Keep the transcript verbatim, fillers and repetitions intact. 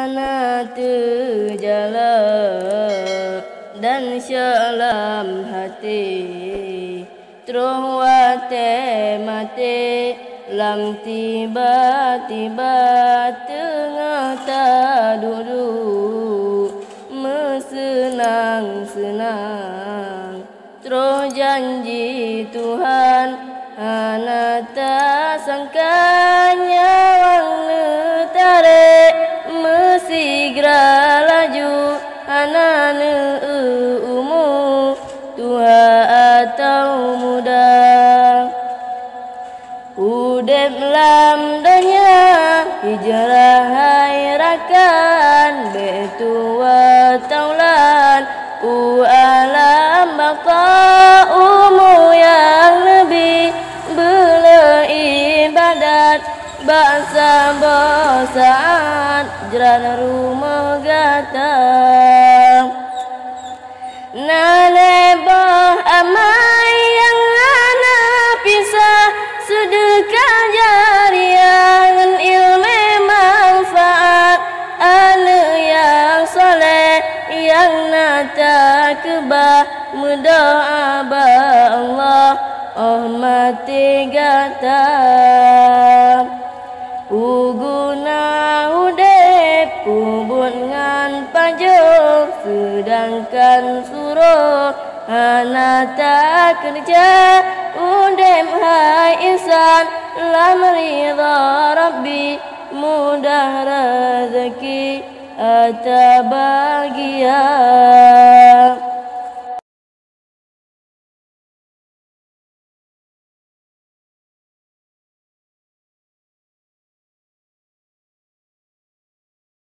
Hana teujalak dan syok lam até, troh watée maté lam tiba-tiba teungoh taduek-duek meuseunang-seunang. Troh janji Tuhan hana tasangka, nyawöng neutarek meusigra laju, hana neueu umu tuha atawa muda. Udeb lam donya hijrah hai rakan, bék tuwoe taulan u alam baqa. Umu nyang leubeh beuleu iébadat, bak saboh saát jrat rumoh gata. Na lhée boh amai nyang hana pisah, seudeukah jariah ngon iéleumé manfaat, aneuëk nyang saleh nyang na takeubah, meudoá bak Allah óh maté gata. Peue guna udeb peubuet ngon pajoh, seudangkan si uroe hana takeureuja? Udeb hai insan lam ridha Rabbi, mudah raseuki ata bahgia.